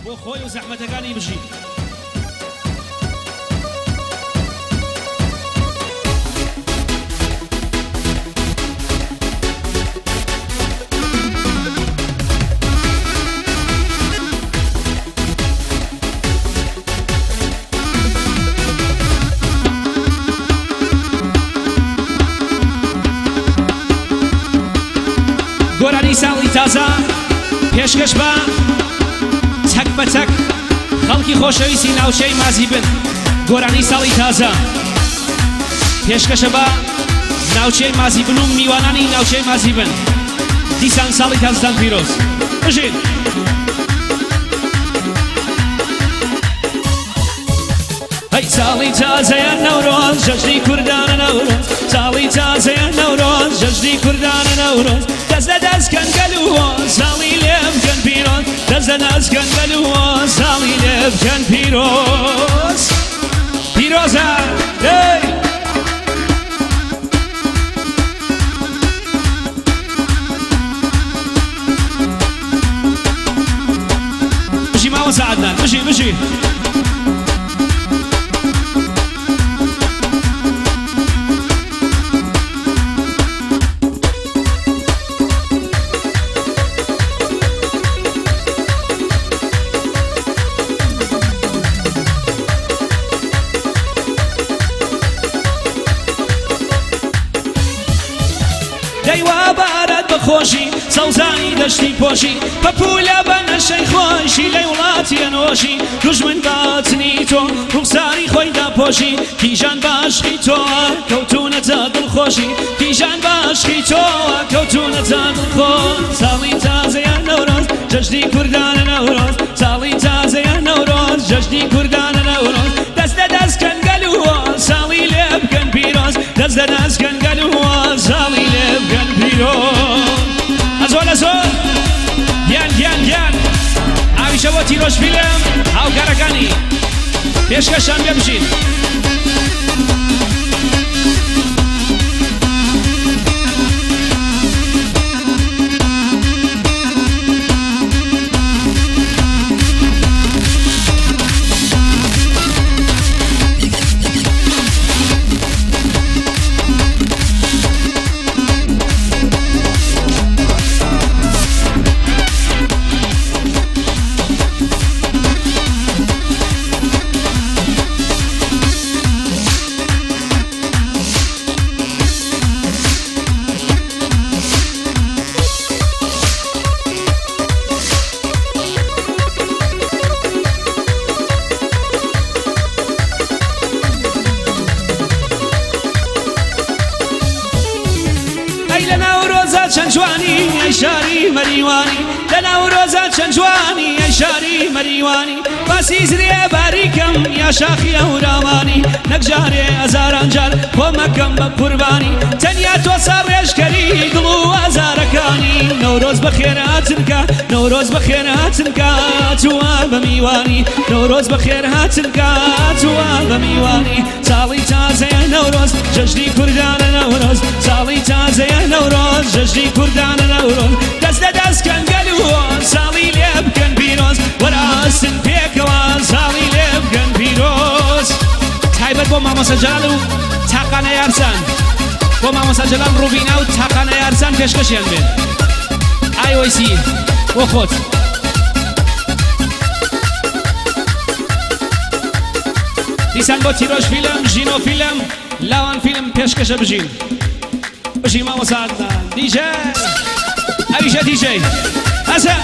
بۆ خۆی و زەحمەتەکانی بژی. گۆرانی ساڵی تازە پێشکەش بە چەک بە چەک خەڵکی خۆشەویستی ناوچەی مازی بن. گۆرانی ساڵی تازە پێشکەشە بە ناوچەی مازی بن و میوانانی ناوچەی مازی بن. دیسان ساڵی تازەتان پیرۆز. بژین. هەی ساڵی تازەیە نەورۆز جەژنی کوردانە نەورۆز، ساڵی تازەیە نەورۆز جەژنی کوردانە نەورۆز، دەست لە دەست کەن گەل و ساڵی لێ بکەن پیرۆز، دەست لە دەست کەن گەل و ساڵی لێ بکەن پیرۆز. پیرۆزە هەی. بژی مامۆستا عەدنان، بژی بژی. دەی وا بارات بەخۆشی سەوزایی دەشتی پۆشی، پەپوولە بە نەشەی خۆشی لەی وڵاتی ئەنۆشی، دوژمن باتنی تۆ ڕوخساری خۆی داپۆشی، کیژان باشقی تۆ کەوتوونەتە دڵخۆشی، کیژان باشقی تۆ کەوتوونەتە دڵخۆش. ساڵی تازەیە نەورۆز جەژنی کوردانە نەورۆز، ساڵی تازەیە نەورۆز جەژنی کوردانە نەورۆز، دەست لە دەست کەن گەل و ساڵی لێ بکەن پیرۆز، دەست لە دەست کەن گەل و ساڵی لێ بکەن پیرۆز. ئەزۆر ئەزۆر گیان گیان گیان ئاویشە بۆ تیرۆژ فیلم هاوکارەکانی پێشکەشان بێ بژین. ئەی لە نەورۆزا چەند جوانی ئەی شاری مەریوانی، لە نەورۆزا چەند جوانی ئەی شاری مەریوانی، باسی زرێ باریکەم یا شاخی ئەورامانی، نەک جارێ هەزاران جار خۆمەکەم بە قوربانی، تەنیا تۆ ساڕێژکەری دڵ و ئازارەکانی. نەورۆز بەخێر هاتنکە، نەورۆز بەخێر هاتنکە تووە بە میوانی، نەورۆز بەخێر هاتنکە تووە بە میوانی. ساڵی تازەیە نەورۆز جەژنی کوردانە نەورۆز، ساڵی تازەیە نەورۆز جەژنی کوردانە نەورۆز، دەست لە دەست کەن گەل و ساڵی لێ بکەن پیرۆز، وەراستن پێکەوە ساڵی لێ بکەن پیرۆز. تایبەت بۆ مامۆستا جەلال و تاقانە یارسان، بۆ مامۆستا جەلال ڕوبینا و تاقانە یارسان پێشکەشیان بێ. ئایۆسی بۆ خۆت. دیسان بۆ تیرۆژ فیلم، ژینۆ فیلم، لاوان فیلم پێشکەشە. بژین بژی مامۆستا عەدنان. دیجەی ئەویشە دیجەی هەسە.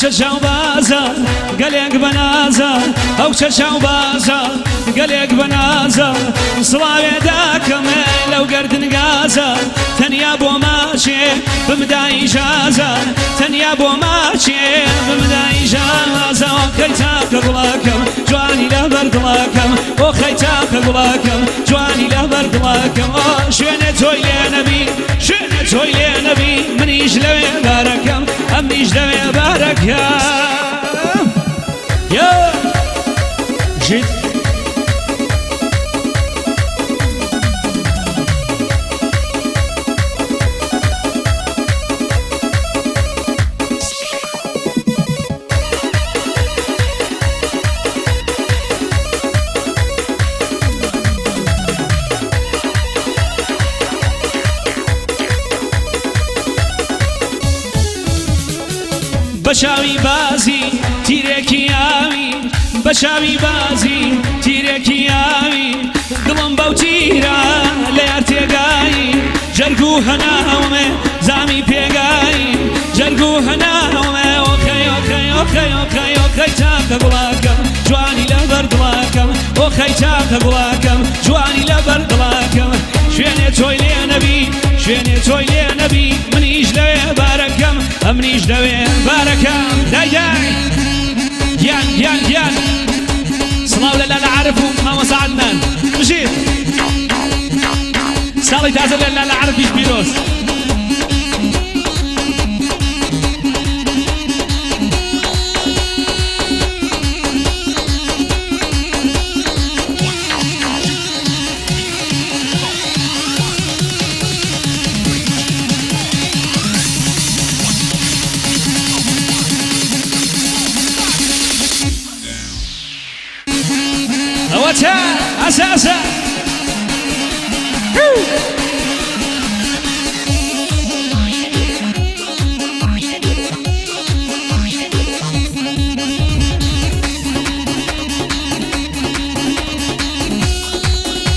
کچە چاوبازە گەلێک بەنازە، ئەو کچە چاوبازە گەلێک بەنازە، سڵاوێ داکەم لەو گەردن گازە، تەنیا بۆ ماچێ بمدا ئیجازە، تەنیا بۆ ماچێ بمدا ئیجازە. ئۆخەی تاقە گوڵەکەم جوانی لەبەر دڵەکەم، ئۆخەی تاقە گوڵەکەم جوانی لەبەر دڵەکەم، ئۆ شوێنێ تۆی لێ نەبی، شوێنێ تۆی لێ نەبی، منیش لەوێ بارەکەم، ئەمنیش لەوێ بارەکەم. یا ژیت بە چاوی بازی تیرێکی ئاوی، بە چاوی بازی تیرێکی ئاوی، دڵم بەو تیرە لە یار تێگایی، جەرگ و هەناومێ زامی پێگایی، جەرگ و هەناومێ. ئۆخەی ئۆخەی ئۆخەی ئۆخەی ئۆخەی تاقە گوڵاکەم جوانی لەبەر دڵاکەم، ئۆخەی تاقە گوڵاکەم جوانی لەبەر دڵاکەم، شوێنێ تۆی لێ نەبی، شوێنێ تۆی لێ نەبی، منیش لەوێ بارەکەم، ئەمنیش لەوێ بارەکەم. دای دای گیان گیان گیان، سڵاو لە لالە عارف و مامۆستا عەدنان. بژیت، ساڵی تازە لە لالە عارفیش پیرۆز. ئەوەتە ئەسە ئەسە.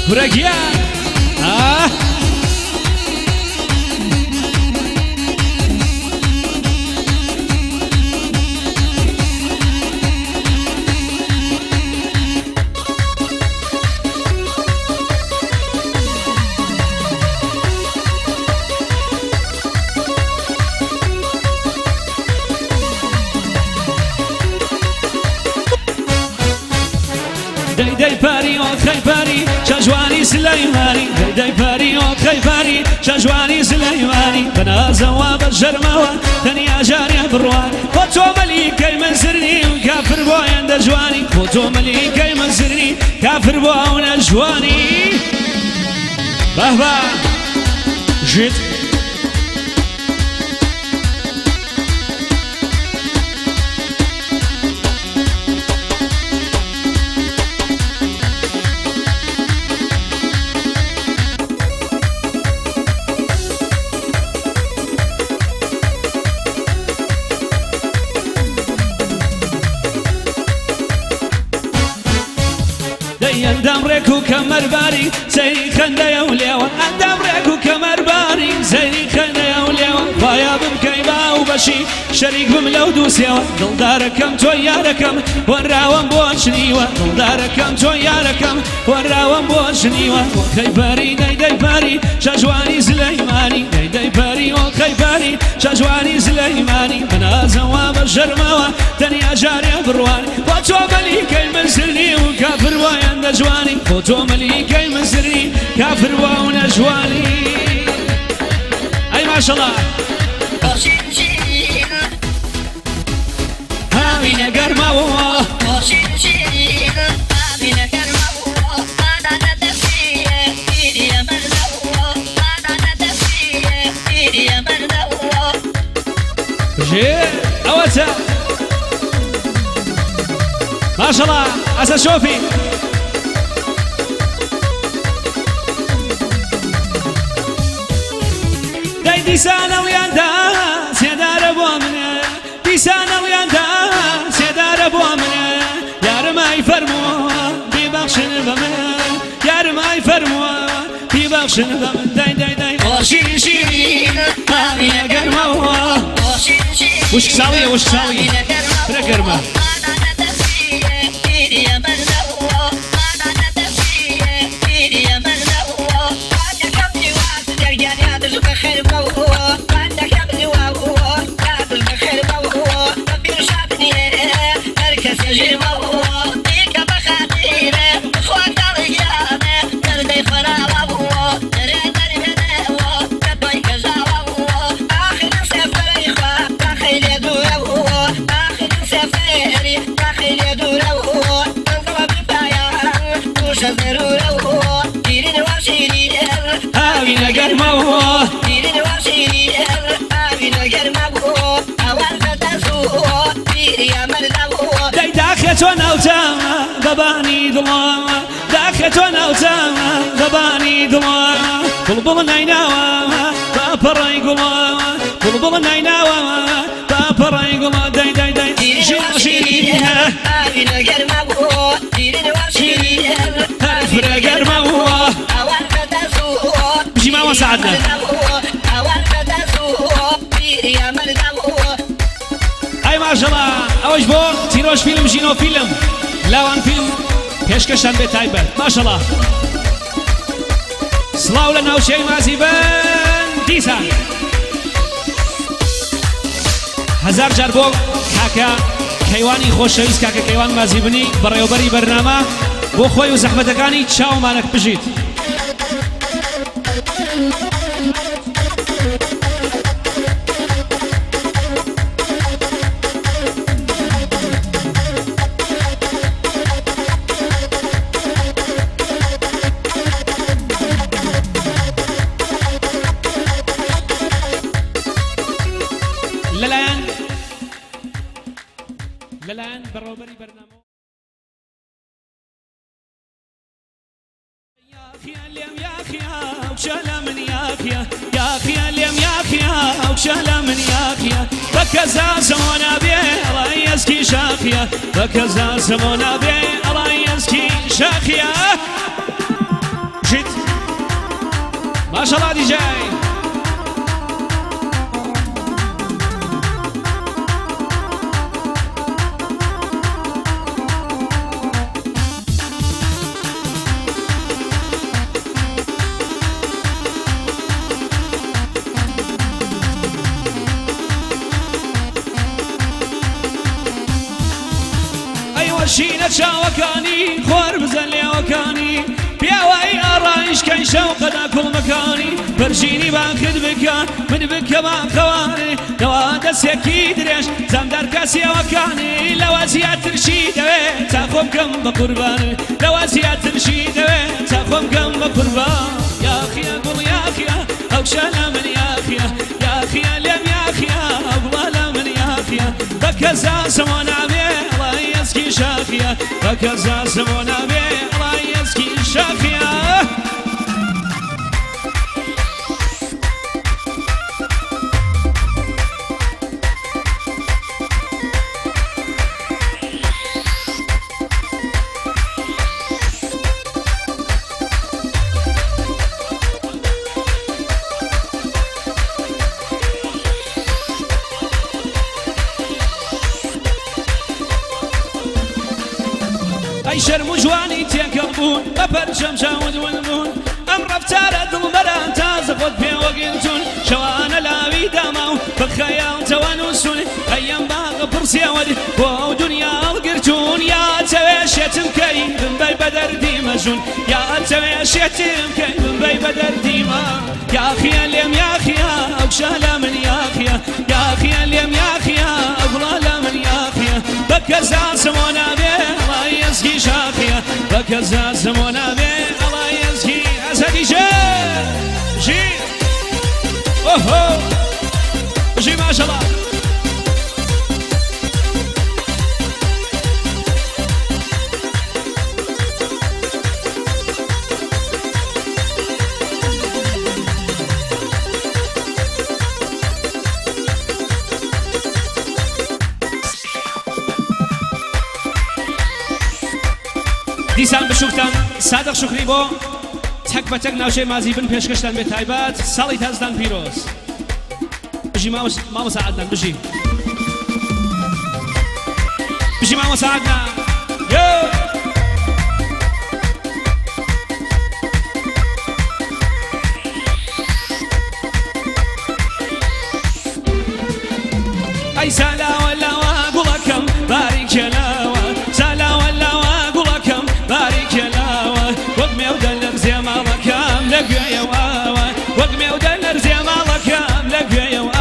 کورە گیان ئاه. دەی دەی پاری ئۆخەی پاری چەژوانی سلەیمانی، دەی دەی پاری ئۆخەی پاری چەژوانی سلەیمانی، بەنازەوە بە شەرمەوە تەنیا جارێ بڕوان، خۆ تۆ مەلیکەی من زرنی و کافر بۆیان دەجوانی، خۆ تۆ مەلیکەی من زرنی کافر بۆ ئەو نەجوانی. بەهبە ژیت. دەی ئەندام ڕێک و کەمەرباری سەیری خەندەیە و لێوە، ئەندام ڕێک و کەمەرباری سەیری خەندەیە و لێوە، خوایا بمکەی با و بەشی شەریک بم لەو دووسێوە، دڵدارەکەم تۆ یارەکەم وەراوەم بۆ چنیوە، دڵدارەکەم تۆ یارەکەم وەراوەم بۆ چنیوە. ئۆخەی پەری دەی دەی پەری شەژوانی سلەیمانی، دەی دەی پەری ئۆخەی پەری شەژوانی سلەیمانی، بەنازەوە بە شەرمەوە تەنیا جارێ بڕوان، خۆ تۆ مەلیکەی مزرنی و کافر وایان دەجوانی، خۆ تۆ مەلیکەی مزرنی کافر وا و نەجوانی. ئەی ماشەڵا. هاوینە گەرمەوە ژێ ئەوەتە ماشەڵا ئەسە شۆفی. دەی دیسانەڵیاندا سێدارە بۆ منێ، دیسانەڵیاندا سێدارە بۆ منێ، یارمای فەرمووە بیبەخشن بە من، یارمای فەرمووە بیبەخشن بە من. دای دای دای شیرین شیرین هاوینە گەرمەوە. وشک ساڵیە وشک ساڵی فرە گەرمە. هاوینە گەرمەوە دەی داخێ تۆ ناوچەمە بەبانی دڵەوە داخێ تۆ ناوچەمە بەبانی دڵەوە بوڵبوڵ نایناوە با پەڕی گوڵەوە بوڵبوڵ نایناوە با پەڕی گوڵە دەی دەی دەی شیرینە فرە گەرمەوە بژی مامۆستا عەدنان. ئەی ماشەڵا ئەوەش بۆ تیرۆژ فیلم ژینۆ فیلم لاوان فیلم پێشکەشتان بێ تایبەت ماشەڵا سڵاو لە ناوچەی مازی بن دیسان هەزار جار بۆ کاکە کەیوانی خۆشەویست کاکە کەیوان مازیبنی بەڕێوەبەری بەرنامە بۆ خۆی و زەحمەتەکانی چاومانەک بژیت. لەلایەن لەلایەن بەڕێوەبەری بەرنامە ماشەڵا دیجای ئەی وەشینە چاوەکانی خۆر بزە لێوەکانی پیاوای ئارایش کەی شەوقەدا کوڵمەکانی پەرژینی باخت بکە من بکە باخەوانێ لەوە دەستێکی درێژ زامدار کاسیەوەکانی لەوە زیاترشی دەوێ تا خۆم کەم بە قوربانێ لەوە زیاترشی دەوێ تا خۆم کەم بە قوربان یاخیە گوڵ یاخیە ئەو کچە لە من یاخیە یاخیە لێم یاخیە ئەو گوڵە لە من یاخیە بە کەزازەوە نابێ ئەڵای ئەسکی شاخیە بە کەزازەوە نابێ ئەڵای ئەسکی شاخیە. ئەی شەرم و جوانی تێکەڵ بوون بە پەرچەم چاوت ون بوون ئەم ڕەفتارە دڵبەرە تازە خۆت پێوە گرتوون شەوانە لاوی داما و بە خەیاڵ تەوە نووسون ئەیەم باغ پڕ سێوەت بۆ ئەو دنیا هەڵگرتوون یا چەوێ شێتم کەی بمبەی بە دەردی مەژوون یا چەوێ شێتم کەی بمبەی بە دەردی مە یاخیە لێم یاخیە ئەو کچە لە من یاخیە یاخیە لێم یاخیە ئەو گوڵە لە من یاخیە بە کەزازمۆ نابێ ئەڵای ئەزگی شاخیە بە کەزازمۆ نابێ ئەڵای ئەزگی ئەزەدی ژێ ژی ئۆهۆ بژی ماشەڵا. دیسان بچووکتان سادق شوکری بۆ تەک بە تەک ناوچەی مازی بن پێشکەشتان بێ تایبەت ساڵی تازدان پیرۆز بژی مامۆستا عەدنان بژی. بژی مامۆستا عەدنان. یۆ. ئەی سالاوە لاوە گوڵەکەم باریکە لاوە، سالاوە لاوە گوڵەکەم باریکە لاوە، وەک مێودە لەرزێ ماڵەکەم لە گوێیەوە، وەک مێودە لەرزێ ماڵەکەم لە گوێیەوە.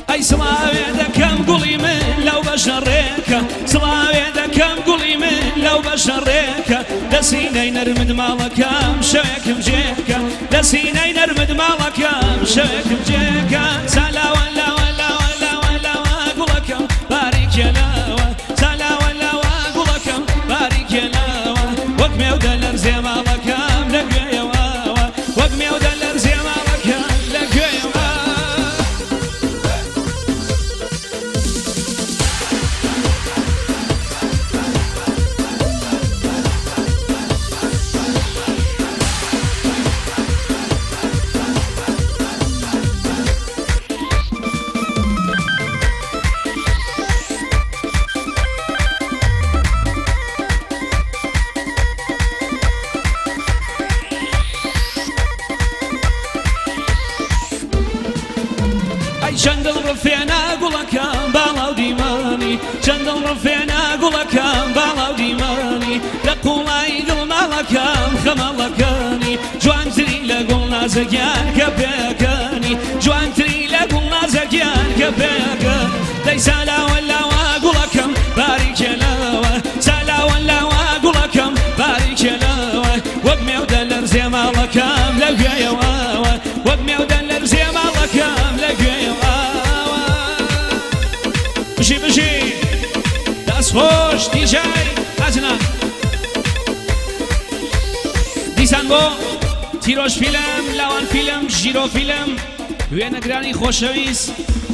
ئەی سڵاوێ دەکەم گوڵی من لەو بەژنە ڕێکە، سڵاوێ دەکەم گوڵی من لەو بەژنە ڕێکە، لە سینەی نەرمت ماڵەکەم شەوێکم جێکە، لە سینەی نەرمت ماڵەکەم شەوێکم جێکە. سالاوە لاوە لاوە لاوە لاوە گوڵەکەم باریکە لاوە، سالاوە لاوە گوڵەکەم باریکە لاوە، وەک مێودە لەرزێ ماڵەکەم لە گوێیەوە، وەک مێودە لەرزێ ماڵەکەم لە گوێیەوە. ئەی چەند دڵ ڕفێنە گوڵەکەم باڵاو دیمانی، چەند دڵ ڕفێنە گوڵەکەم باڵاو دیمانی، لە قوڵایی دڵ ماڵەکەم خەمەڵەکانی، جوانتری لە گوڵ نازەگیان کە پێەکانی، جوانتری لە گوڵ نازەگیان کە پێەکە. دەی سالاوە لاوە گوڵەکەم باریکێ لاوە، سالاوە لاوە گوڵەکەم باریکێ لاوە، وەک مێودە لەرزێ ماڵەکەم لە گوێیەوە، وەک مێودە لەرزێ ماڵەکەم لە گوێیەوە. بژی بژی، دەست خۆش دیجای عەدنان. دیسان بۆ تیرۆژ فیلم، لاوان فیلم، ژیرۆ فیلم، وێنەگرانی خۆشەویست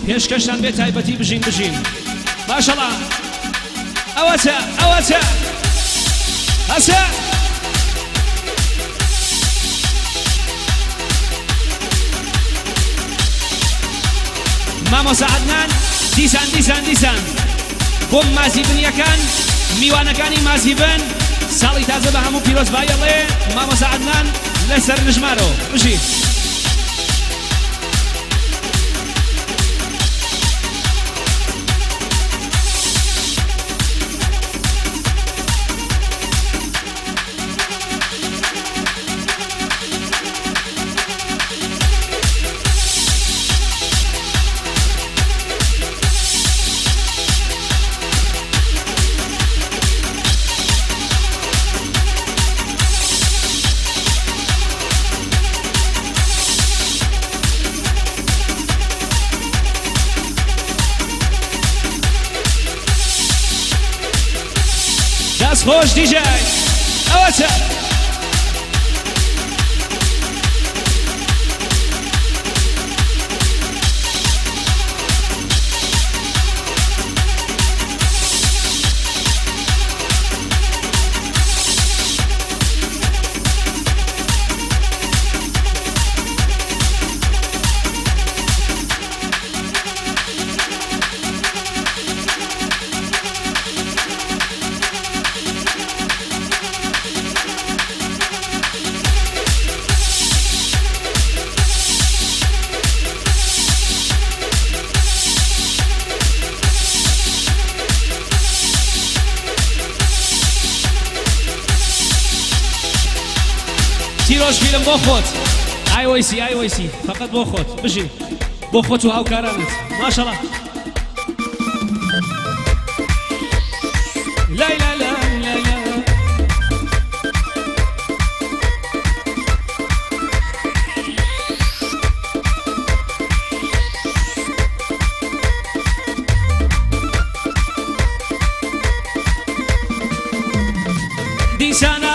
پێشکەشتان بێ تایبەتی. بژین بژین، ماشەڵا. ئەوەچە ئەوەچە هەسە. مامۆستا عەدنان دیسان دیسان دیسان بۆ مازیبنیەکان، میوانەکانی مازیبن، ساڵی تازە بە هەموو پیرۆزبایی ئەڵێ مامۆستا عەدنان لەسەر نژمارۆ. بژی. دەست خۆش دیجای. ئەوەچە. تیرۆژ فیلم بۆ خۆت، ئای وەیسی ئای وەیسی، فقط بۆ خۆت. بژی بۆ خۆت و هاوکارانت، ماشەڵا. لای لا لا لا لا. دیسانە.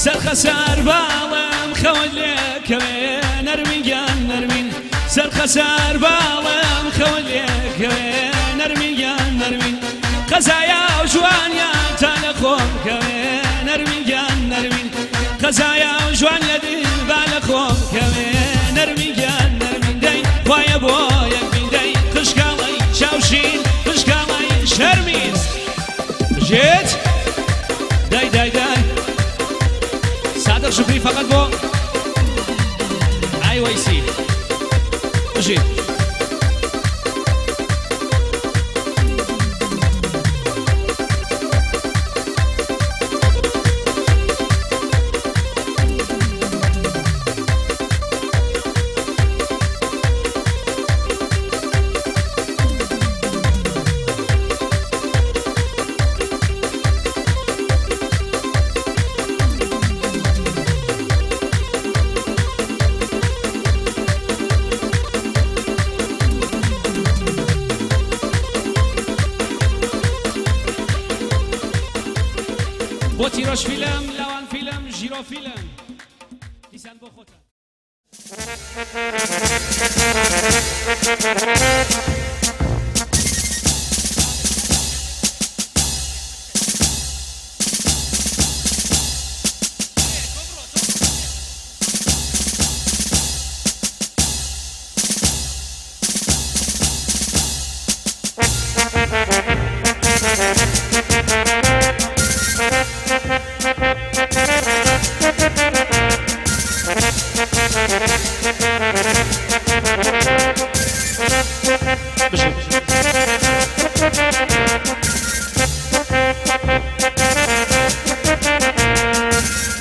سەرخەسار باڵم خەوت لێکەوێ نەرمین گیان نەرمین سەرخەسار باڵم خەوت لێکەوێ نەرمین گیان نەرمین قەزایا و جوانیان تا لە خۆم کەوێ نەرمین گیان نەرمین قەزایا و جوان لە دل با لە خۆم کەوێ نەرمین گیان نەرمین دەی خوایە بۆ یەک بین دەی قژکاڵەی چاوشین قژکاڵەی شەرمین بژێت دای دای دای سادق شوکری فقط بۆ ئای وەیسی بژیت. بۆ تیرۆش فیلم لاوان فیلم ژیرۆ فیلم دیسان بۆ خۆتان.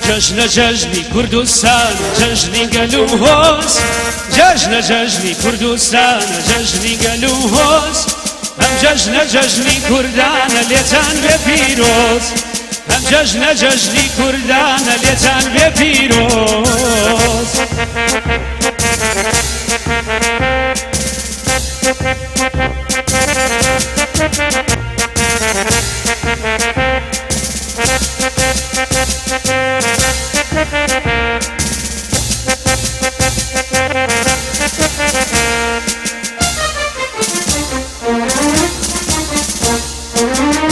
جەژنە جەژنی کوردستان جەژنی گەل و هۆز جەژنە جەژنی کوردستان جەژنی گەل و هۆز ئەم جەژنە جەژنی کوردانە لێتان بێ پیرۆز ئەم جەژنە جەژنی کوردانە لێتان بێ پیرۆز.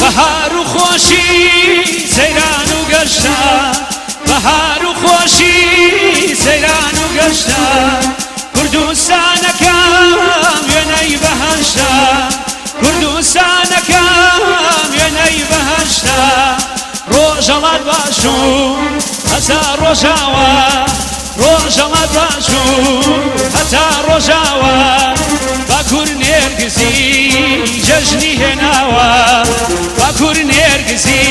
بەهار و خۆشی سەیران و گەشتە بەهار و خۆشی سەیران و گەشتە کوردستانەکەم وێنەی بەهەشتە کوردستانەکەم وێنەی بەهەشتە ڕۆژەڵات باشوور هەتا ڕۆژاوا ڕۆژەڵات باشوور هەتا ڕۆژاوا باکوور نێرگزی جەژنی هێناوە باکوور نێرگزی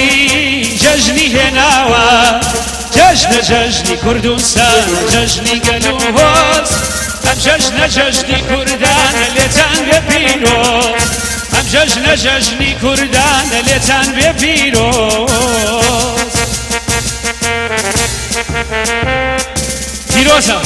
جەژنی هێناوە جەژنە جەژنی کوردستان جەژنی گەل و هۆز ئەم جەژنە جەژنی کوردانە لێتان بێ پیرۆز ئەم جەژنە جەژنی کوردانە لێتان بێ پیرۆز پیرۆزە.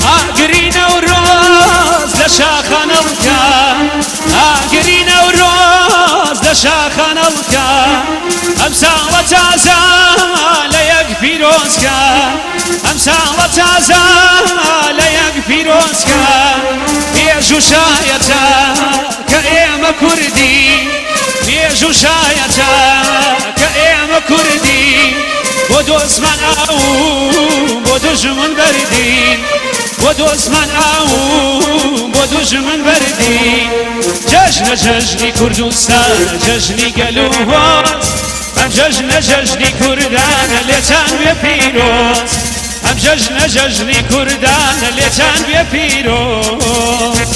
ئاگری نەورۆز لە شاخانەڵکە ئاگری نەورۆز لە شاخانەڵکە ئەم ساڵە تازە لە یەک پیرۆزکە ئەم ساڵە تازە لە یەک پیرۆزکە مێژوو شایەتە کە ئێمە کوردی مێژوو شایەتە کە ئێمە کوردی بۆ دۆستمان ئاو بۆ دوژمن بەردین بۆ دۆستمان ئاو بۆ دوژمن بەردین جەژنە جەژنی کوردستان جەژنی گەل و هۆز ئەم جەژنە جەژنی کوردانە لێتان بێ پیرۆز ئەم جەژنە جەژنی کوردانە لێتان بێ پیرۆز.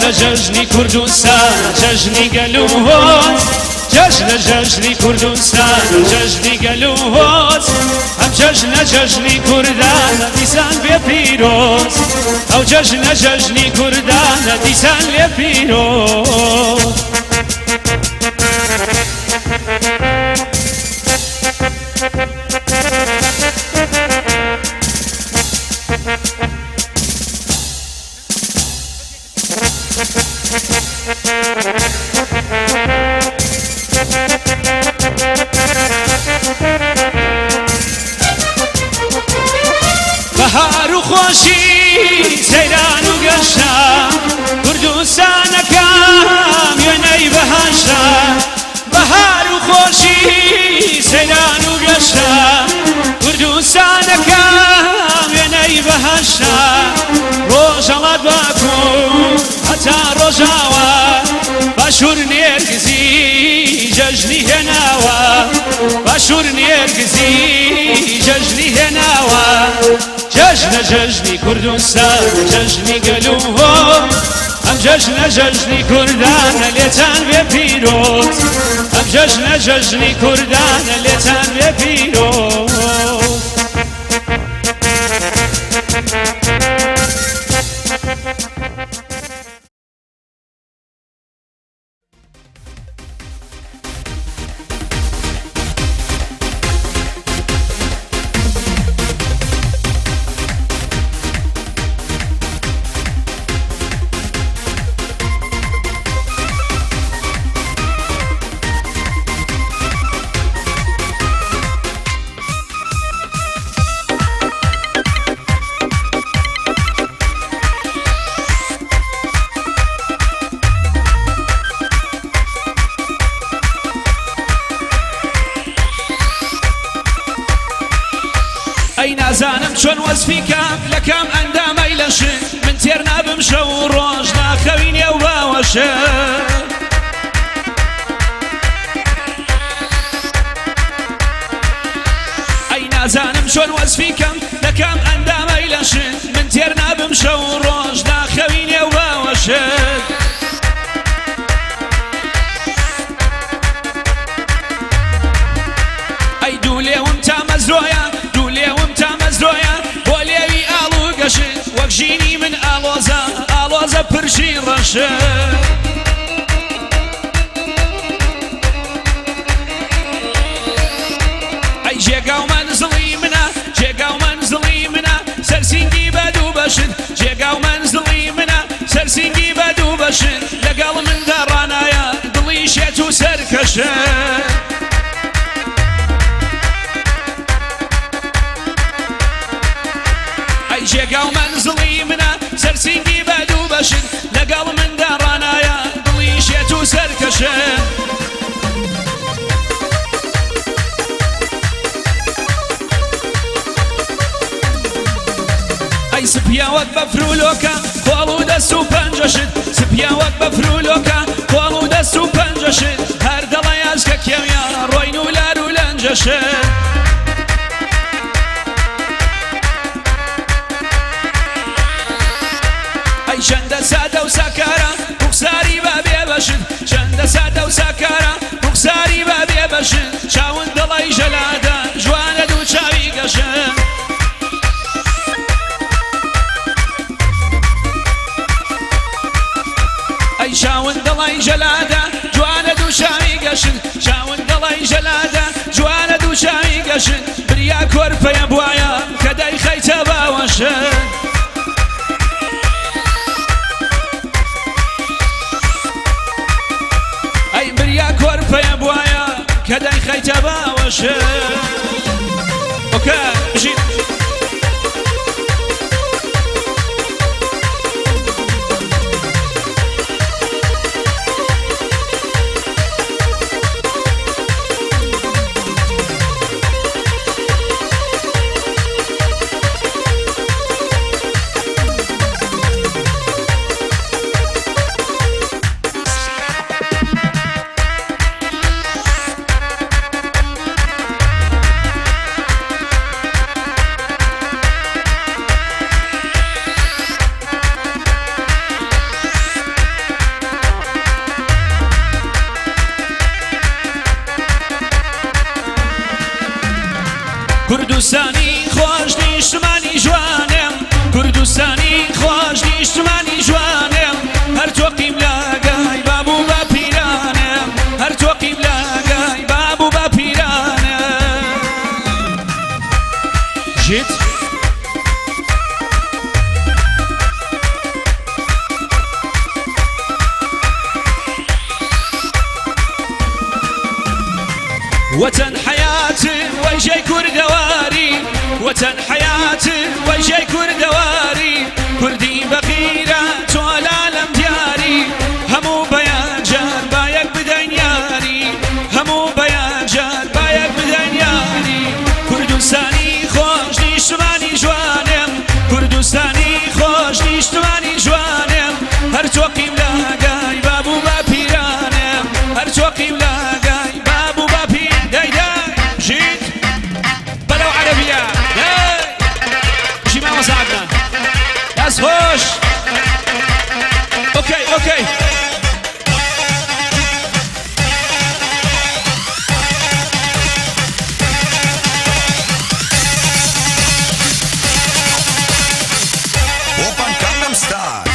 جەژنە جەژنی کوردستان، جەژنی گەل و هۆز. جەژنە جەژنی کوردستان، جەژنی گەل و هۆز. ئەم جەژنە جەژنی کوردانە دیسان بێ پیرۆز. ئەو جەژنە جەژنی کوردانە دیسان لێ پیرۆز. بەهار و خۆشی سەیران و گەشتە، کوردستانەکەم وێنەی بەهەشتە. بەهار و خۆشی سەیران و گەشتە، کوردستانەکەم وێنەی بەهەشتە. ڕۆژهەڵات باکوور هەتا ڕۆژاوا، باشوور نێرگزی جەژنی هێناوە. باشوور نێرگزی جەژنی هێناوە. جەژنە جەژنی کوردستان، جەژنی گەل و هۆ. ئەم جەژنە جەژنی کوردانە لێتان بێ پیرۆز. ئەم جەژنە جەژنی کوردانە لێتان بێ پیرۆز. ئەی نازانم چۆن وەسفی کام لە کام ئەندامەی لەشن، من تێر نابم شەو و ڕۆژ ناخەوی نێو باوەشە. ئەی نازانم چۆن وەسفی کەم لە کام ئەندامەی لەشن، من تێر نابم شەو و ڕۆژ ناخەوی نێو باوەشە. ئەی دوو لێوم تامەزرۆیە، دوو لێوم تامەزرۆیە، بۆ لێوی ئاڵ و گەشت، وەک ژینی من ئاڵۆزە ئاڵۆزە پرژی ڕەشت. ئەی جێگا و مەنزڵی منە، جێگا و مەنزڵی منە، سەرسینگی بە دوو بەشت. جێگا و مەنزڵی منە، سەرسینگی بە دوو بەشت، لەگەڵ مندا ڕانایە دڵی شێت و سەرکەشت. ئەی جێگا و مەنزڵی منە، سەرسینگی بە دوو بەشت، لەگەڵ مندا ڕانایە دڵی شێت و سەرکەشت. ئەی سپیە وەک بەفر و لۆکە قۆڵ و دەست و پەنجەشت، سپیە وەک بەفر و لۆکە قۆڵ و دەست و پەنجەشت، هەر دەڵێ ئەسکە کێویە ڕۆین و لار و لەنجەشت. ئەی چەندە سادە و ساکارە ڕوخساری بە بێبەشت، چەندە سادە و ساکارە ڕوخساری بە بێبەشت، چاون دڵی ژەلادە جوانە دوو چاوی گەشت. ئەی چاون دڵی ژەلادە جوانە دوو چاوی گەشت، چاون دڵی ژەلادە جوانە دوو چاوی گەشت، بریا کۆرپەیە بواە کە دایخەیتە باوەشت. ئەی بریا کۆرپەیە بواە کە دایخەیتە باوەشت. ئۆکە بژیت. کوردستانی خۆش نیشتمانی جوانم، کوردستانی خۆش نیشتمانی جوانم، هەر تۆقیم لاگای باب و باپیرانم، هەر تۆقیم لاگای باب و باپیرانم. ژیت وەتەن حەیات وەیژەی کوردەواری، وەتەن حەیات وەیژەی کوردەواری، کوردی بەغیرە تۆ لالەم دیاری، هەموو بەیان جار بایەک بدەین یاری، هەموو بەیان جار بایەک بدەین یاری. کوردستانی خۆش نیشتمانی جوانم، کوردستانی خۆش نیشتمانی جوانم، هەر تۆقیم لاگای باب و باپیرانم، هەر تۆقیم لاگای باب و باپیر. دای دای ژیت بەرەو عەرەبیە دای ژی مامۆستا عەدنان دەست خۆش. okay okay. Oppan Gangnam Style.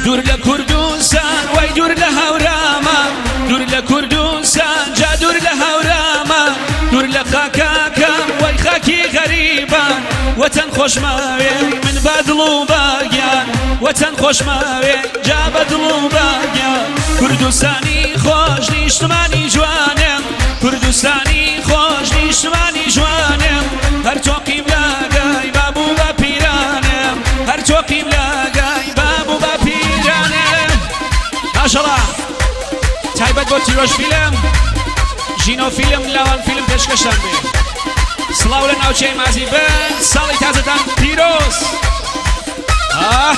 دوور لە کوردستان وای دوور لە هەورامان، دوور لە کوردستان جا دوور لە هەورامان، دوور لە خاکاکەم وای خاکی غەریبان، وەتەن خۆشماوێ من بە دڵ و باگیان، وەتەن خۆشماوێ جا بە دڵ و باگیان. کوردستانی خۆش نیشتمانی جوانم، کوردستانی خۆش نیشتمانی جوانم، هەر تۆقیم لاگای باب و باپیرانم، هەر تۆقیم لاگای باب و باپیرانم. ماشەڵا تایبەت بۆ تیرۆژ فیلم، ژینۆ فیلم، لاوان فیلم پێشکەشتان بێ. سڵاو لە ناوچەی مازی بن، ساڵی تازەتان پیرۆز. ئاه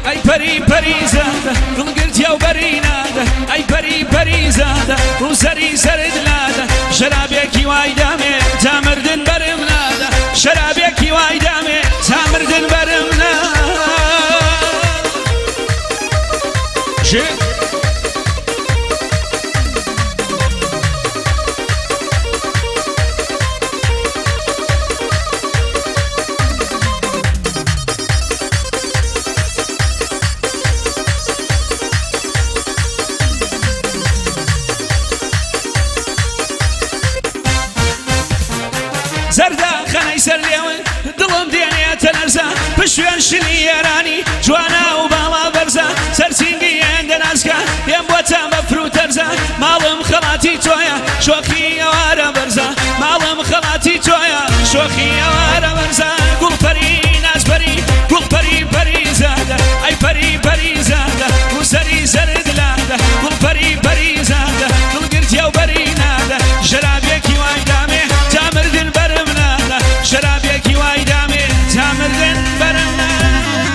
ئەی پەری پەریزادە دڵگرتیا و بەری نادە، ئەی پەری پەریزادە ڕووسەری سەرت لادە، شەرابێکی وای دامێ تا مردن بەرم نادە، شەرابێکی وای دامێ تا مردن بەرم نادە. ژێ زەردە خەنەی سەر لێون دڵم دێنێتە لەرزە، پشوێن شلی ئێرانی جوانە و باڵا بەرزە، سەرسینگی هێندە ناسکە پێم بۆتە بەفر و تەرزە، ماڵم خەڵاتی تۆیە شۆخی ئەوارە بەرزە، ماڵم خەڵاتی تۆیە شۆخی ئەوارە بەرزە. گوڵپەری نازپەری گوڵپەری پەریزادە، ئەی پەری پەریزادە ڕووسەری سەرت لادە، گوڵپەری پەریزادە دڵگرتیا و بەری نادە، شەرابێکی وای دامێ تا مردن بەرم نادە، شەرابێکی وای دامێ تا مردن بەرم نادە.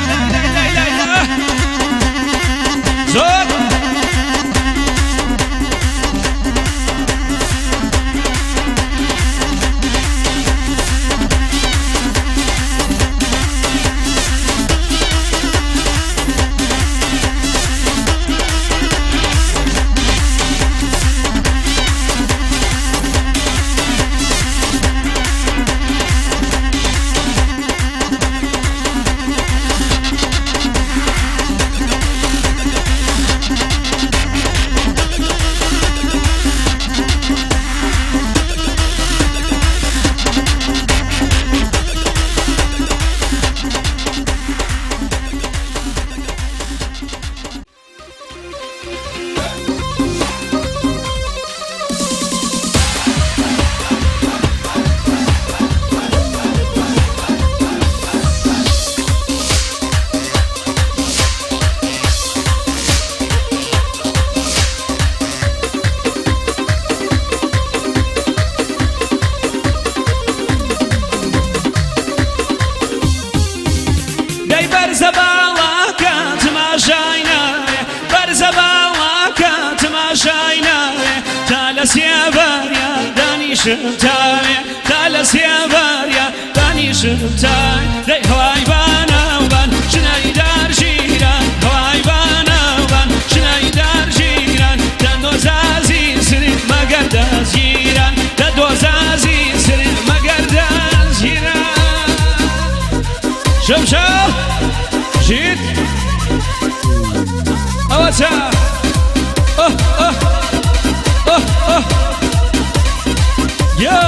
سێباریا دانیشم تاوێ تا لە سێباریا دانیشم تاوێ دەی هەوای باناوبان ژنای دار ژیران هەوای باناوبان ژنای دار ژیران دە دۆزازی سری مەگەر دەستگیران دە دۆزازی سری مەگەر دەستگیران شمشاڵ ژیر ئەوە چا ئۆه ئۆه ئۆه ئۆه یۆ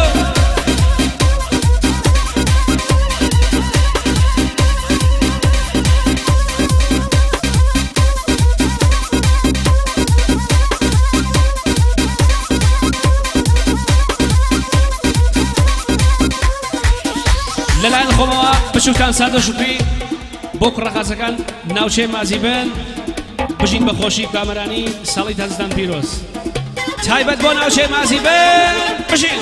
لەلایەن خۆمەوە بچووکتان سادە شوکری بۆ کوڕەخاسەکان ناوچەی مازی بن بژین بە خۆشی کامەرانی ساڵی تازتان پیرۆز تایبەت بۆ ناوچەی مازی بن بژین.